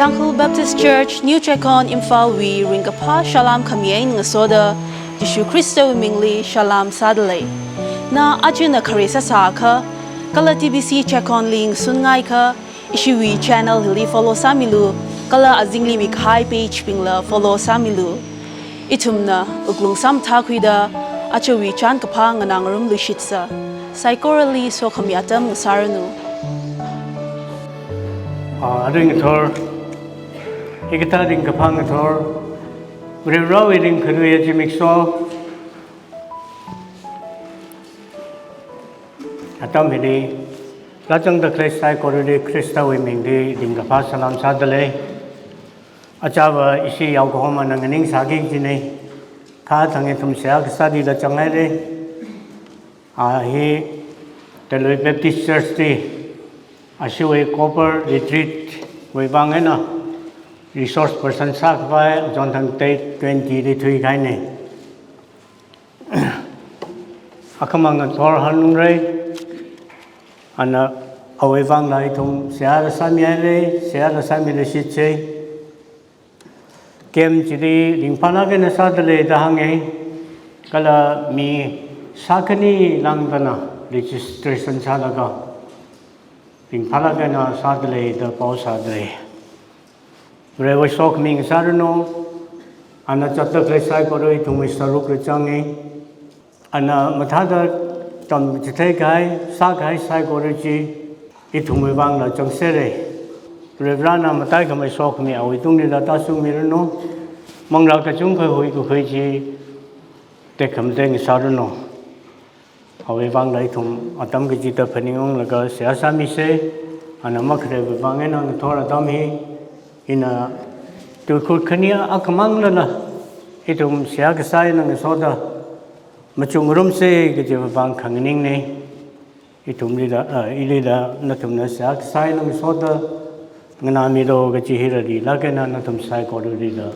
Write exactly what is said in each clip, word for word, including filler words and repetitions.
Tangkhul Baptist Church, New Checkon, Imphal wui ringkaphā salām khami eina ngasoda, Jishu Khristawui mingli salām sādalei. Na ajana khare sāsākha, kala T B C Checkon li ngasunngaiakha, ishiwui channel hili follow sāmilu, kala azingli mikahai page bingla follow sāmilu. Ithumna wuklung samathākhuida, ajawui chānkaphā nganāngarumluishitsa. Saikorali sokhami atam ngasāranu. Ah, ringthor, hikathā ringkaphā ngathor, Varivarāwui ringkhanui zimiksho, atam hili rāzangda khalei saikorali Khristawui mingli ringkaphā salām sādalei. Achāva ishi yaokahomana nganingsāki kajina. Kha thang ithum seihā kasāli rāzanghaira. Ah, hi Teilui Baptist Church li ashiwui Copper Retreat wui vang eina resource person sākhavai Jonathan date twenty li thuikahaina. Akhamang ngathor hanungra, ana awui vangla ithum seihā rāsāmihaira, seihā rāsāmiluishitsa. Camp chili ringphālāk eina sādalei da hānga, kala mi shākhani lāngdana registration sālaga ringphālāk eina sādalei da pao sādalei. Varewui sokhami ngasāranu, ana zatda khalei saikora ithumwui sāruk rāzanga. Ana mathāda tamchithei kahai, sākahai saikora chi ithumwui vangla zangserra. Varivarāna mataikhamei sokhami awui tungli rātāshungmiranu. Manglā kachungkha huikakhui chi tekhamatei ngasāranu. Awui vangla ithum atam kachida phaningunglaga seihā sāmisa. Ana makhaleiwui vang eina ngathor atam hi ina tuikhur khani akhamanglala ithum seihā kasā eina ngasoda machukngarumsa kajiwui vang khanganingna. Ithumlila, ah, ilila nathumna seihā kasā eina ngasoda nganāmilu kaji hi rārilāk eina nathum saikoralila,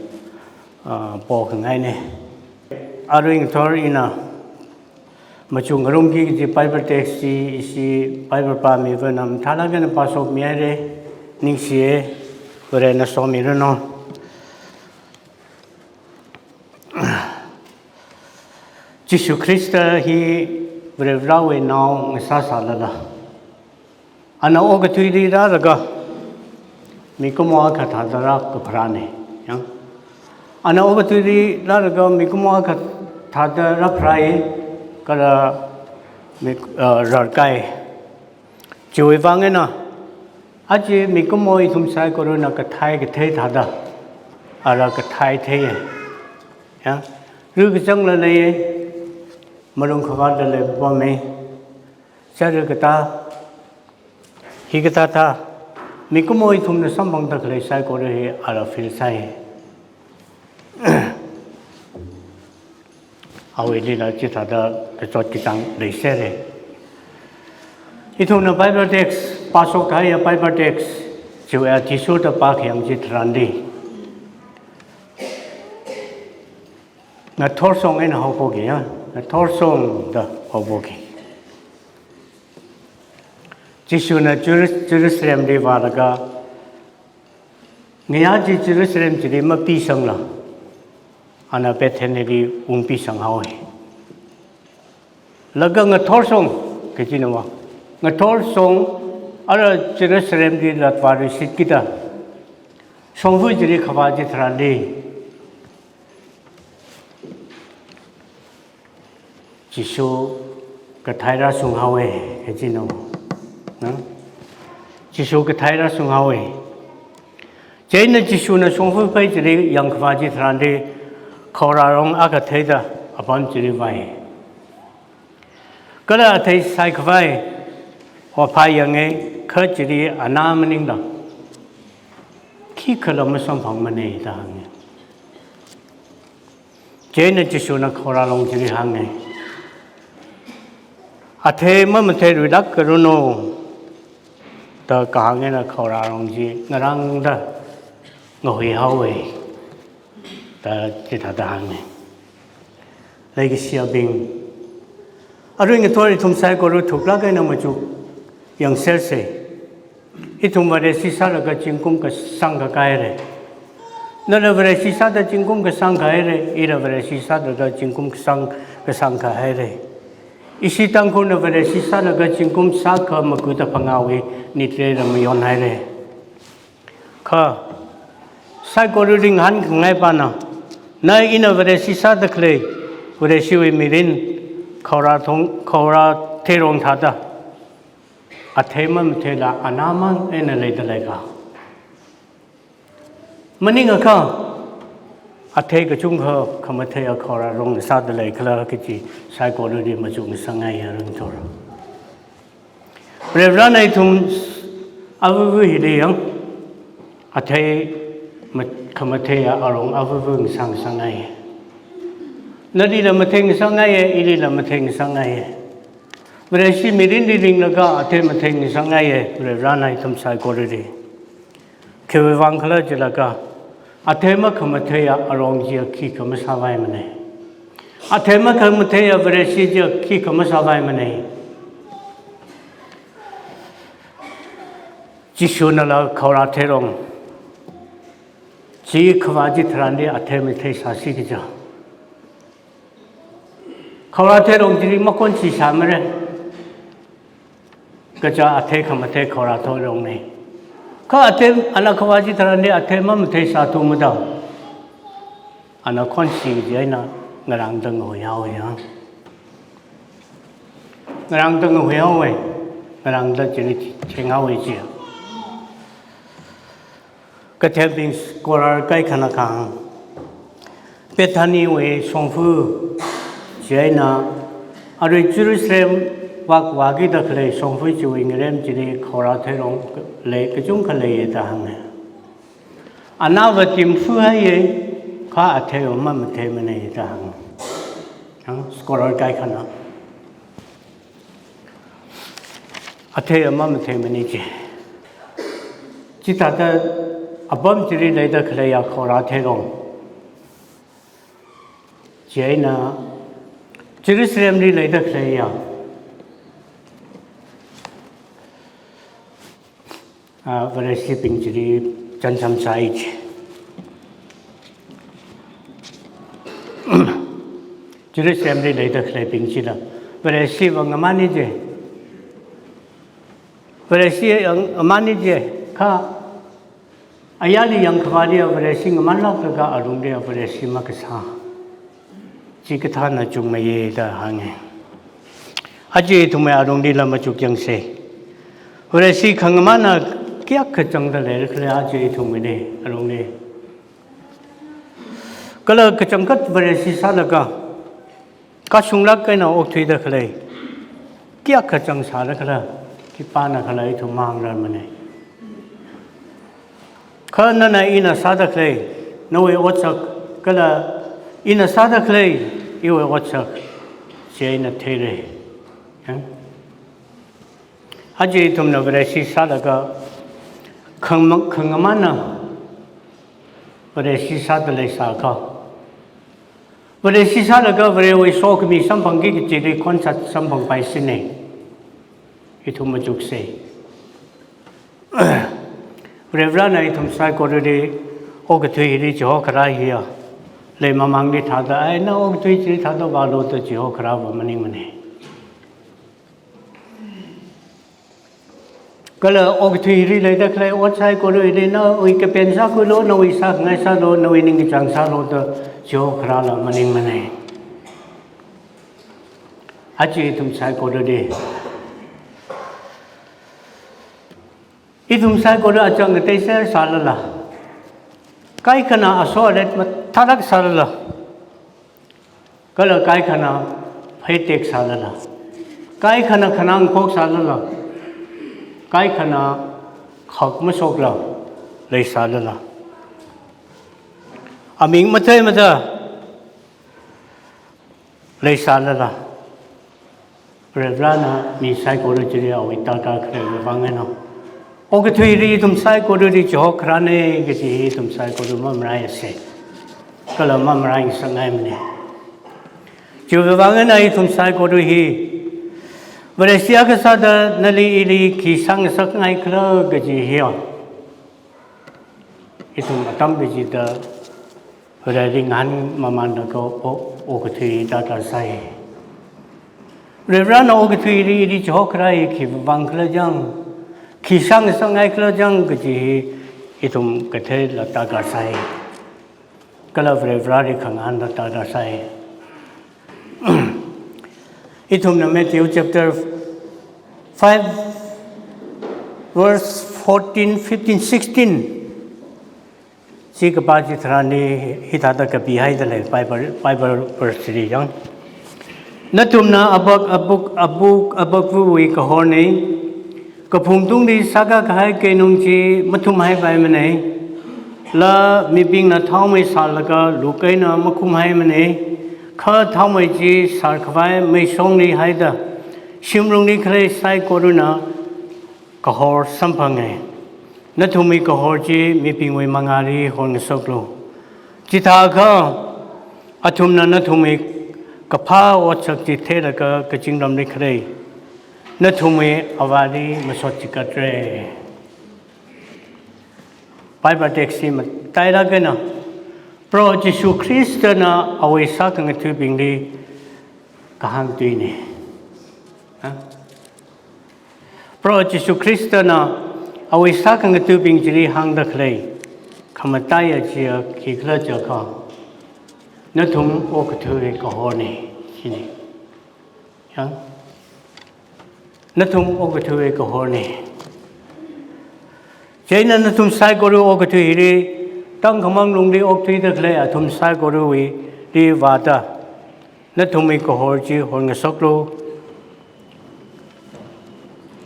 ah, pokhangaina. Arui ngathor ina machukngarumki kaji Bible text chi ishi Bible pāmiva mathālāk eina pāshokmihaira, ningshiya, Varena somiranu. Jishu Khrista hi Varivarāwui nao ngasāsālala, ana okathuili rālaga mikumo akha thāda rākapharāna. Ya. Ana okathuili rālaga mikumo akha thāda rāpharāya, kala mik-, uh, rarkāya. Chiwui vang eina, aja mikumo ithum saikorana kathei kathei thāda, ara kathei theiya. Ya, rikachangla leiya, malung khavātla leipapama. Chara katā, hikathā thā, mikumo ithumna samphangda khalei saikora hi ara feel sāya. Awuilila chithāda kachot kachāng leiserra. Ithumna Bible text, pāshok kahaiya Bible text, chiwui athishurda pākhayang chitharanli, ngathorshong eina haophokki, ya, ngathorshong da haophokki. Jishuna Jeru-, Jerusalemli vālaga, ngayā chi Jerusalem chili mapisangla, ana Bethanyli ungpisang haowa. Laga ngathorshong, kajina va, ngathorshong, ara Jerusalemli latvāluishit kida, shongfa chili khavā chitharanli, Jishu kathei rāshung haowa, kajina. Na? Jishu kathei rāshung haowa. Chieina Jishuna shongfa phei chili yangkhavā chitharanli, khaorarong akha theida apam chili vāya. Kala athei shaikhavai vāphā yanga, kha chili anā maningla, khikhala masamphangmana da hānga. Chieina Jishuna khaorarong chili hānga, athei mamatheiluilākranu da kahāng eina khaorarong chi ngarāngda ngahui haowa da chithāda hānga. Leikashiyabing, arui ngathor ithum saikora thuklāk eina machuk yangsersa. Ithum Vareshi sālaga zingkum kasang kakahaira. Nala Vareshi sāda zingkum kasang kahaira, ila Vareshi sālaga zingkum kasang, kasang kahaira. Ishi Tangkhulna Vareshi sālaga zingkum shākha makuda phangāwui nitlela mayonhaira. Kha, saikorali ngahānkhangai pana, na ina Vareshi sāda khalei, Vareshiwui mirin, Khaora thong, Khaora theirong thāda, athei mamatheila anāmang eina leida leikha. Maningakha, athei kachungkha khamatheiya Khaora rong sāda leikhala kaji saikorali machukngasakngaiya ringthor. Varivarana ithum avuvu hili yang, athei ma-, khamatheiya arong avuvu ngasakngasakngaiya. Nalila matheingasakngaiya, ilila matheingasakngaiya. Vareshi mirinli ringlaga athei matheingasakngaiya, Varivarana ithum saikorali. Khiwuivang khala jilaga, athei makhamatheiya arong chiya khikha masāpaimana. Athei makhamatheiya Vareshi chiya khikha masāpaimana. Jishunala Khaora theirong chi khavā chitharanli athei matheisāsi kaja. Khaora theirong chili makhonshisāmara. Kaja athei khamathei Khaora theirongna. Kha athei ana khavā chitharanli athei mamatheisāthumada, ana khonshi kaji eina ngarāngda ngahuihaowa. Ngarāngda ngahuihaowa. Ngarāngda chili thenghaowa jiya. Kathembing scholar kaikhana kahāng, Bethanywui shongfa chieina, arui Jerusalem vak vākida khalei shongfa chiwui ngarem chili Khaora theirong lei, kachungkha leiya da hānga. Anava timfuhaiya, kha atheiva mamatheimana da hānga. Hāng, scholar kaikhana. Atheiva mamatheimana ji. Chithāda apam chili leida khaleiya Khaora theirong chieina Jerusalemli leida khaleiya, ah, Vareshibing chili chānjam sāi ji. Jerusalemli leida khaleibing chila Vareshiva ngamāna ji. Vareshi ngamāna ji, kha ayarli yangkhavāli Vareshi ngamānlāklaga alungli Vareshi makasā. Chikathāna chungmeiya da hānga. Aja ithumwui alunglila machukyangsa. Vareshi khangamāna kayākha zangda leira khala aja ithumwuili alungli. Kala kachangkhat Vareshi sālaga, kashunglāk eina okthuida khalei kayākha zangsāra khala, khipāna khala ithum mahāngrarmana. Kha nana ina sāda khalei, nawui otsak, kala ina sāda khalei, iwui otsak, chieina theira. Yang? Aja ithumna Vareshi sālaga, khangma-, khangamāna Vareshi sāda leisākha, Vareshi sālaga Varewui sokhami samphangki kajili khonshat samphangpaisina. Ithum machuksa. Varivarana ithum saikorali okathui hili chihokharā hiya, leimamangli thāda, ai, na okathui chili thāda vālu da chihokharāva maningmana. Kala okathuili leida khalei ot saikorali nawui kapen sākhuilu, nawui sākhangai sālu, nawui ningkachāng sālu da chihokharāla maningmana. Aja ithum saikorali, ithum saikora achang ngatei ser sālala, kaikhana aso aret mathālāk sālala, kala kaikhana pheitek sālala, kaikhana khanang khok sālala, kaikhana khak masokla leisālala, aming matheimada leisālala, Varivarana mi saikora chili awui darkar khaleiwui vang eina, okathuili ithum saikorali chihokharāna kaji hi ithum saikora mamalaisa. Kala mamalai ngasakngaimana. Chiwui vang eina ithum saikora hi Vareshi akha sāda nali ili khi sāngasakngaikhala kaji hiya, ithum atam kachida Vareli ngahānmamānlaga o, okathui darkar sāi. Varivarana okathuili ili chihokharai khivāng khala chang, khi sāngasakngaikhala chang kaji hi ithum katheila darkar sāi. Kala Varivarali khangahānla darkar sāi. Ithumna Matthew chapter five, verse fourteen, fifteen, sixteen chi kapā chitharanli hithāda kapihaidalei, Bible, Bible verse chili yang. Nathumna abak, abuk, abuk, abakvawui kahorna, kaphungtungli sākakahai keinung chi mathumhaipaimana, kala mibingna thaomei sārlaga luk eina makhumhaimana, kha thaomei chi sārkhavai meishongli haida shimlungli khalei saikorana kahor samphanga. Nathumwui kahor chi mibingwui mangāli horngasaklu. Chithākha athumna nathumwui kaphā otsak chi theilaga kazingramli khalei nathumwui Avāli masot chigatra. Bible text hi matailāk eina Proho Jishu Khristana awui sākhangathabingli kahāng tuina. Ha? Proho Jishu Khristana awui sākhangathabing chili hāngda khalei khamataiya chiya khikhala jiakha, nathum okathuiwui kahorna, china. Yang? Nathum okathuiwui kahorna. Chieina nathum saikora okathui hili, tangkhamang lungli okthuida khalei athum saikorawuili vāda, nathumwui kahor chi horngasaklu,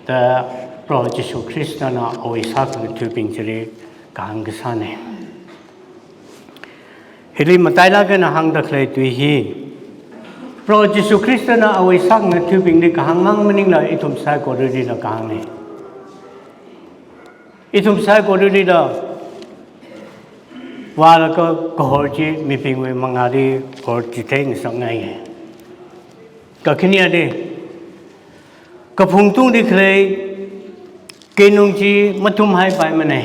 da Proho Jishu Khristana awui sākhangathabing chili kahāng kasāna. Hili matailāk eina hāngda khalei tui hi, Proho Jishu Khristana awui sākhangathabingli kahāng mang maningla ithum saikoralila kahāngna. Ithum saikoralila vālaga kahor chi mibingwui mangāli horchitheingasakngai. Kakhaneli, kaphungtungli khalei keinung chi mathumhaipaimana,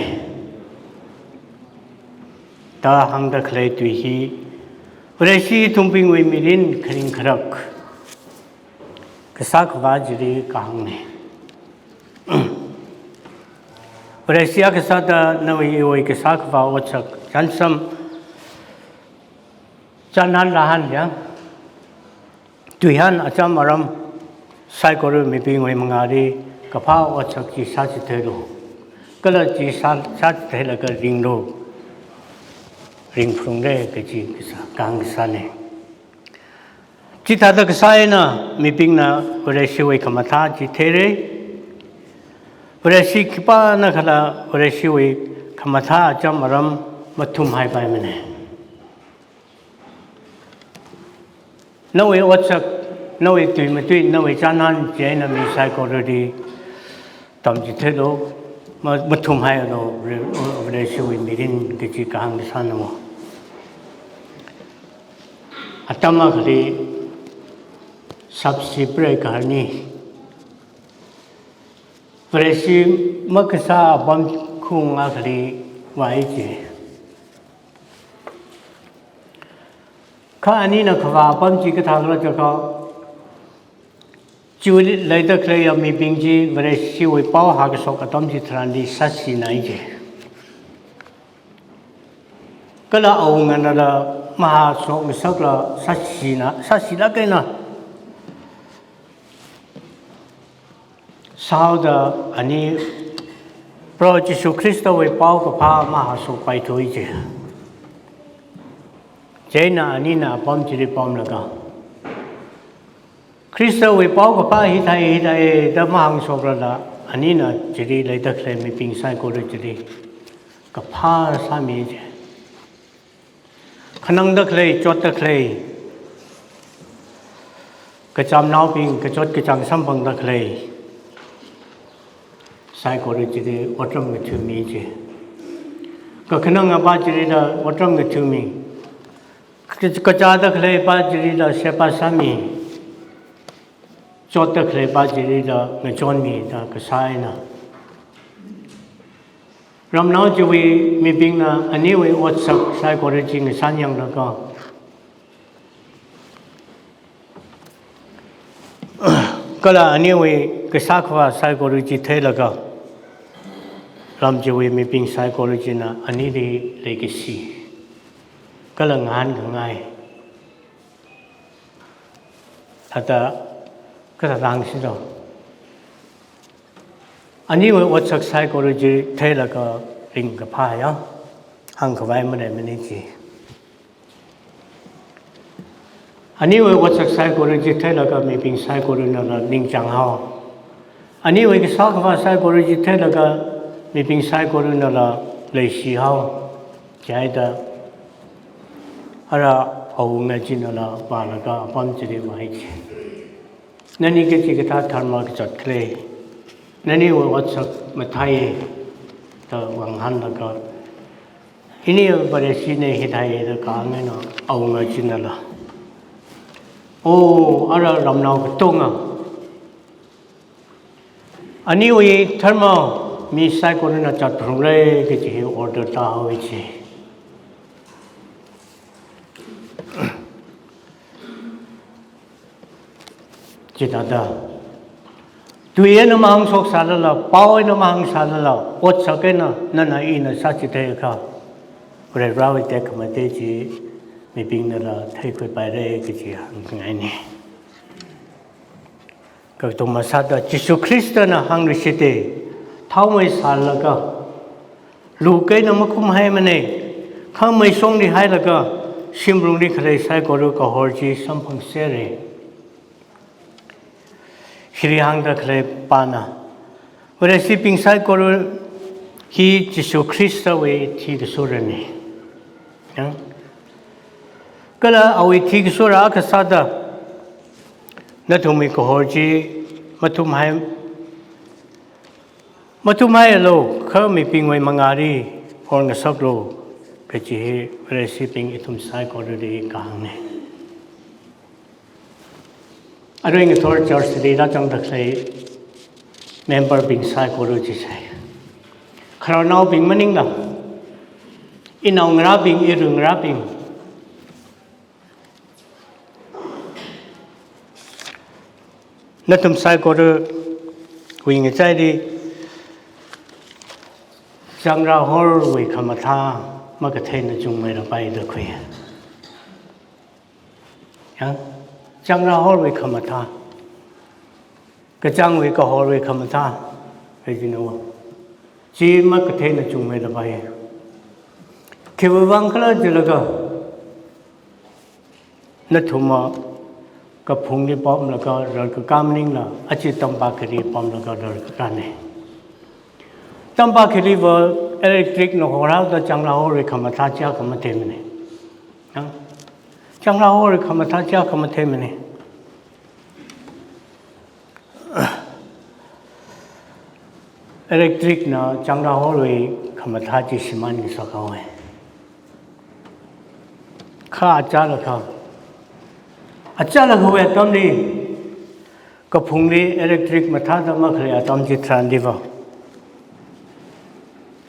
da hāngda khalei tui hi, Vareshi ithumbingwui mirin kharing kharak, kasā khavā chili kahāngna. Vareshi akha sāda nawui iwui kasā khavā otsak, chānsam, chānhān rahān yang, tuihān acham aram, saikora mibingwui mangāli kaphā otsak chi sāchitheilu. Kala chi sā, sāchitheilaga ringlu. Ringphungra kaji kasā, kahāng kasāna. Chithāda kasā eina mibingna Vareshiwui khamathā chi theira. Vareshi khipānakhala Vareshiwui khamathā acham aram mathumhaipaimana. Nawui otsak, nawui tuimatui, nawui chānhān chieina mi saikorali tamchitheilu, ma, mathumhaialu, Vare, Vareshiwui mirin kaji kahāng kasāna mo. Atam akhali sapsi preikarni, Vareshi makasā apam khaung akhali vāi ji. Kha anina khavā apam chi kathākhala jiakha, chiwuili leida khaleiya mibing chi Vareshiwui pao hākashok atam chitharanli sāsinai ji. Kala awunganala mahāshokngasakla sāsina, sāsilāk eina sāhaoda ani Proho Jishu Khristawui paokaphā mahāshokpaithui ji. Chieina anina apam chili pamlaga, Khristawui paokaphā hithai hithai da mahāngshoklala, anina chili leida khalei mibing saikora chili kaphā sāmi ji. Khanangda khalei, chotda khalei, kachamnaobing kachot kachāng samphangda khalei saikora chili otram ngathami ji. Kakhanang apā chilila otram ngathami. Ka, kachāda khalei apā chilila sheba sāmi. chotda khalei pā chili da ngachonmida kasā eina, ramnao chiwui mibingna aniwui otsak saikora chi ngasān yanglaga, kala aniwui kasā khavā saikora chi theilaga, ram chiwui mibing saikora china anili leikashi kala ngahānkhangai thāda kathāda hāngsi do. Aniwui otsak saikora chi theilaga ringkaphā ya hāngkhavai maleimana chi. Aniwui otsak saikora chi theilaga mibing saikorana la ningchāng hao. Aniwui kasā khavā saikora chi theilaga mibing saikorana la leishi hao. Chieina ara awunga china la vālaga apam chili vāi chi. Nani kachikathā dharma kachot khalei, naniwui otsak mathāi da vāngahānlaga, ini Vareshinei hithāi da kahāng eina awunga china la, o, ara ramnao katonga, aniwui dharma mi saikorana chotphalungra kaji hi order tāhaowa chi. Chithāda tui eina mahāngshok sālala, pao eina mahāng sālala, otsak eina nana ina sāchitheiakha, Varivarāwui tekhamatei chi mibingna la theikhuipaira kaji hāngngaina. Kathuma sāda Jishu Khristana hāngluishitda, thaomei sālaga, luk eina makhumhaimana, kha meishongli hailaga, shimlungli khalei saikora kahor chi samphangserra. Hili hāngda khalei pāna, Vareshibing saikora hi Jishu Khristawui thikasorana. Ya? Kala awui thikasora akha sāda, nathumwui kahor chi mathumhai, mathumhaialu, kha mibingwui mangāli horngasaklu, kaji hi Vareshibing ithum saikorali kahāngna. Arui ngathor church li rāzangda khalei member bing saikora chi sai, khararnaobing maningla, inaongarābing, iruingarābing, nathum saikorawui ngachaili changrahorwui khamathā makatheina chungmeilapai da khui. Ya, changrahorwui khamathā, kachāngwui kahorwui khamathā, kajina wo, chi makatheina chungmeilapai. Khiwuivang khala jilaga, nathumva kaphungli pamlaga rarkakā maningla, aja tampakli pamlaga rarkakāna. Tampakliva electric na horhaoda changrahorwui khamathā chiakha matheimana. Ya? Changrahorwui khamathā chiakha matheimana. Electric na changrahorwui khamathā chi shimānngasak haowa. Kha achālakha, achālakhawui atamli, kaphungli electric mathāda makhalei atam chitharanliva,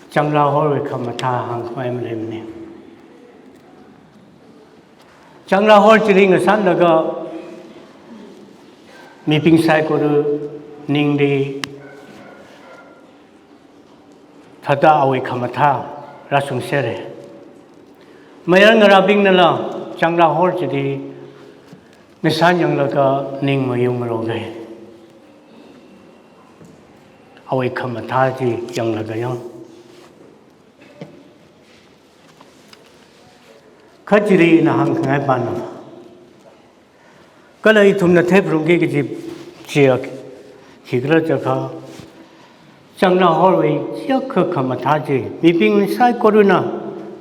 changrahorwui khamathā hāngkhavai maleimana. Changrahor chili ngasānlaga mibing saikora ningli thāda awui khamathā rāshungserra. Mayarngarābingnala changrahor chili ngasān yanglaga ning mayungaroka. Awui khamathā chi yanglaga yang. Kha chili ina hāngkhangai pāna, kala ithumna theiphalungki kaji chiya khikhala jiakha, changrahorwui chiakha khamathā chi, mibing saikorana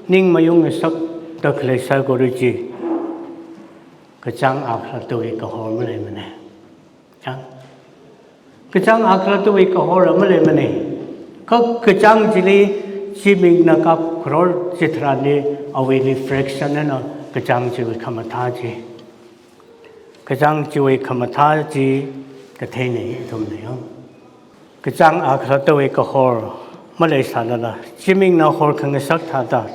ning mayungngasakda khalei saikora chi, kachāng akhalattawui kahor maleimana. Ya? Kachāng akhalattawui kahor maleimana. Kha kachāng chili zimikna kapkharor chitharanli awuili fraction eina kachāng chiwui khamathā chi, kachāng chiwui khamathā chi katheina ithumna yang. Kachāng akhalattawui kahor maleisālala, zimikna hor khangasak thāda,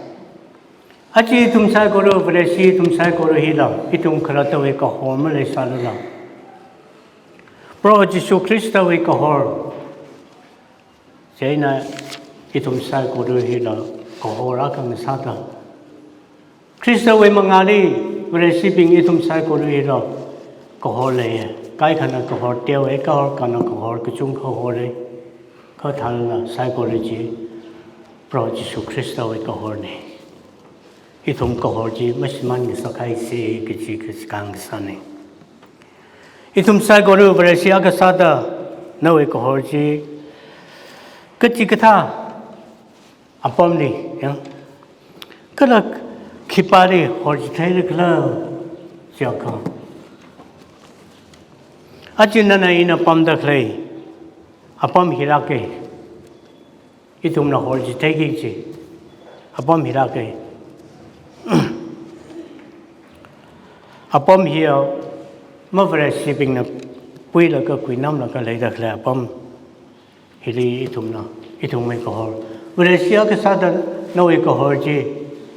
aja ithum saikora Vareshi, ithum saikora hila, ithum khalattawui kahor maleisālala, Proho Jishu Khristawui kahor chieina ithum saikora hila kahor akha ngasāda, Khristawui mangāli Vareshibing ithum saikora hila kahor leiya. Kaikhana kahor teowa, kahor kana kahor kachungkha hora. Kha thālala saikora chi Proho Jishu Khristawui kahorna. Ithum kahor chi mashimān ngasakhaisa kaji kachikāng kasāna. Ithum saikora Vareshi akha sāda nawui kahor chi kachikathā apamli, ya, kala khipāli horchitheira khala jiakha, aja nana ina pamda khalei apam hi lāka. Ithumna horchitheiki kaji apam hi lāka. Apam hiya maVareshibingna puilaga kuinamlaga leida khalei apam. Hili ithumna, ithumwui kahor, Vareshi akha sāda nawui kahor chi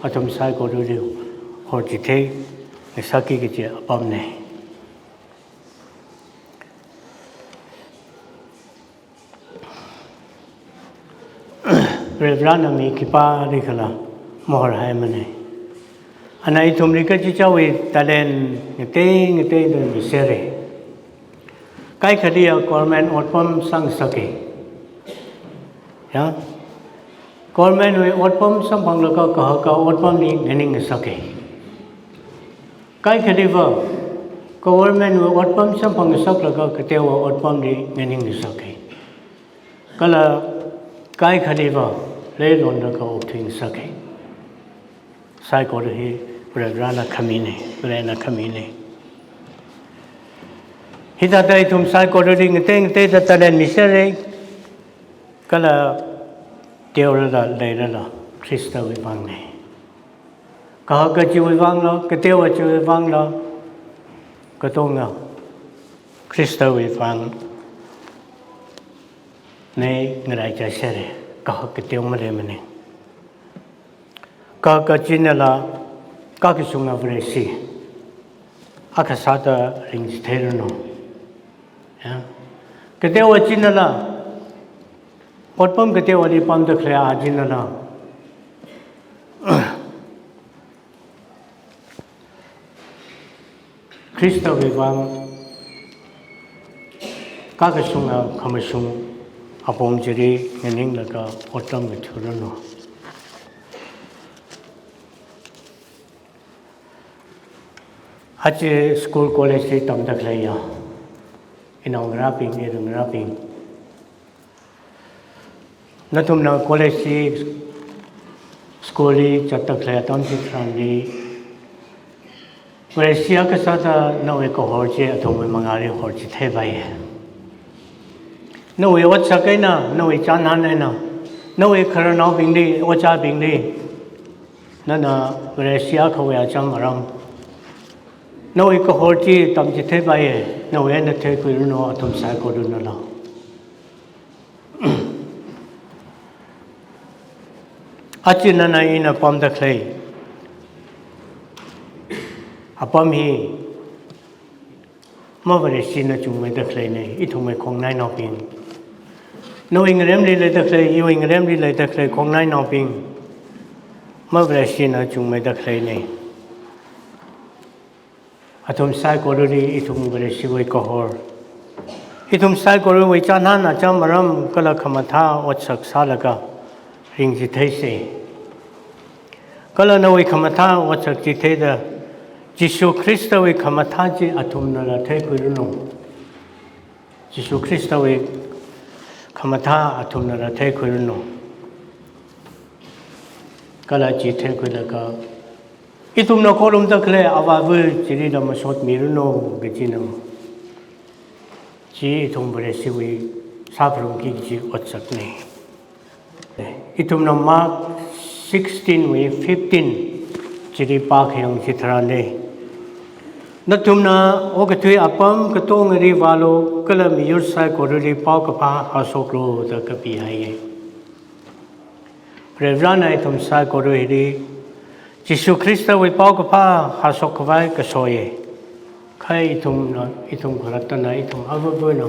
athum saikorali horchithei ngasakki kaji apamna. Varivarāna mi khipālikhala mahorhaimana. Ana ithumli kachichāwui talent ngatei ngateida misera. Kaikhaliya government otpam sāngasaka. Ya? Government wui otpam samphanglaga kahaka otpamli nganingngasaka. Kaikhaliva government wui otpam samphangngasaklaga kateowa otpamli nganingngasaka. Kala kaikhaliva leilonlaga okthuingasaka. Saikora hi Varivarāna khamina, Varena khamina. Hithāda ithum saikorali ngatei ngateida talent misera, kala teolala leilala Khristawui vangna. Kahaka chiwui vangla, kateowa chiwui vangla, katonga Khristawui vangna ngaraichāsera, kahaka kateo maleimana. Kahaka chinala, kakashunga Vareshi akha sāda ringchitheiranu. Ya. Kateowa chinala, otpam kateowali pamda khalei a chinala, Khristawui vang kakashunga khamashung apong chili nganinglaga otram ngathuranu. Aja school college li tamda khaleiya inaongarābing, irangarābing, nathumna college li, school li zatda khalei atam chitharanli, Vareshi akha sāda nawui kahor chi athumwui mangāli horchitheipaiya. Nawui otsak eina, nawui chānhān eina, nawui khararnaobingli, ojābingli, nana Vareshi akhawui acham aram, nawui kahor chi tamchitheipaiya, nawui eina theikhuiranu, athum saikoranala. Aja nana ina pamda khalei apam hi maVareshina chungmeida khaleina, ithumwui khongnainaobing. Nawui ngaremli leida khalei, iwui ngaremli leida khalei khongnainaobing, maVareshina chungmeida khaleina. Athum saikorali ithum Vareshiwui kahor, ithum saikorawui chānhān acham aram kala khamathā otsak sālaga ringchitheisa. Kala nawui khamathā otsak chitheida, Jishu Khristawui khamathā chi athumnala theikhuiranu. Jishu Khristawui khamathā athumnala theikhuiranu. Kala chi theikhuilaga, ithumna kholumda khalei avāva chilila masotmiranu kajina. Chi ithum Vareshiwui sāpharumki kaji otsakna. Ithumna Mark sixteen wui fifteen chili pākhayang chitharanli, Nathumna okathui apam katongli vālu, kala miyur saikorali paokaphā hāshoklu da kapihaiya. Varivarana ithum saikora hili Jishu Khristawui paokaphā hāshok khavai kasoya. Kha ithumna, ithum khalattana, ithum avavana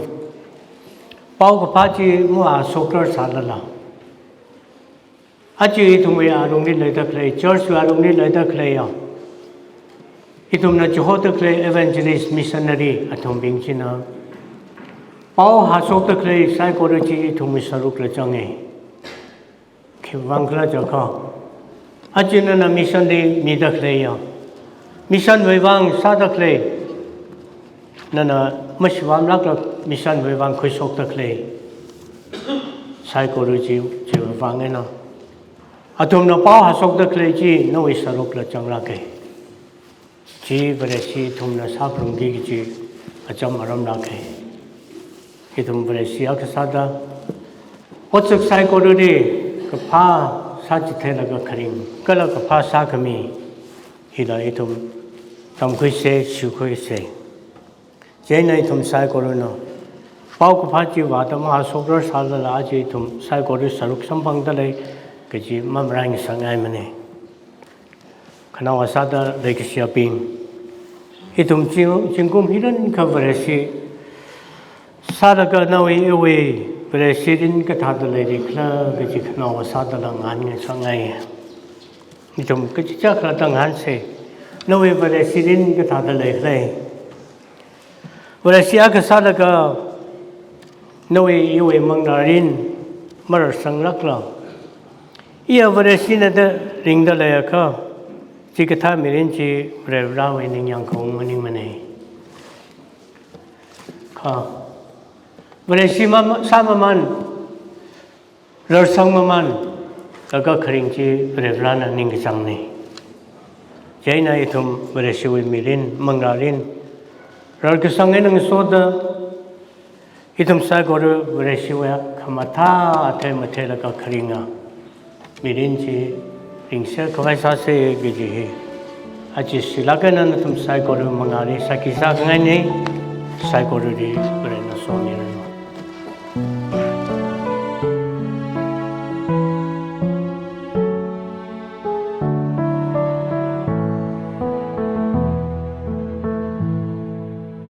paokaphā chi mahāshokrar sālala, aja ithumwui alungli leida khalei, church wui alungli leida khaleiya, ithumna chihoda khalei evangelist, missionary athumbing china pao hāshokda khalei saikora chi ithumwui sārukla zanga. Khiwuivang khala jiakha, aja nana mission li mida khaleiya, mission wuivang sāda khalei, nana mashivāmlākla mission wuivang khuishokda khalei saikora chi, chiwuivang eina athumna pao hāshokda khalei chi nawui sārukla zanglāka. Chi Vareshi ithumna sāphalungki kaji acham aramlāka. Ithum Vareshi akha sāda, otsak saikorali kaphā sāchitheilaga kharing, kala kaphā sākhami hila ithum tamkhuisa, shikhuisa. Chieina ithum saikorana paokaphā chi vāda mahāshokrar sālala, aja ithum saikora sāruk samphangda lei kaji mamaraisangngaimana. Khanaowa sāda leikashiyabing, ithum zing-, zingkum hi rinkha Vareshi sālaga nawui iwui Vareshi rin kathāda leili khala kaji khanaowa sādala ngahānngasakngaiya. Ithum kachichā khalatta ngahānsa, nawui Vareshi rin kathāda leikhala. Vareshi akha sālaga nawui iwui manglā rin mararsanglākla, iya Vareshina da ringda leiakha, chikathā mirin chi Varivarawui ningyāng khaung maningmana. Kha Vareshi mama-, sāmaman, rarsang maman, laga kharing chi Varivarana ningkachāngna. Chieina ithum Vareshiwui mirin, manglā rin rarkasang eina ngasoda, ithum saikora Vareshiwui khamathā athei matheilaga kharinga mirin chi ringser khavai sāsa kaji hi aja shilāk eina nathum saikora mangāli sāki sākhangaina. Saikorali Varena somiranu.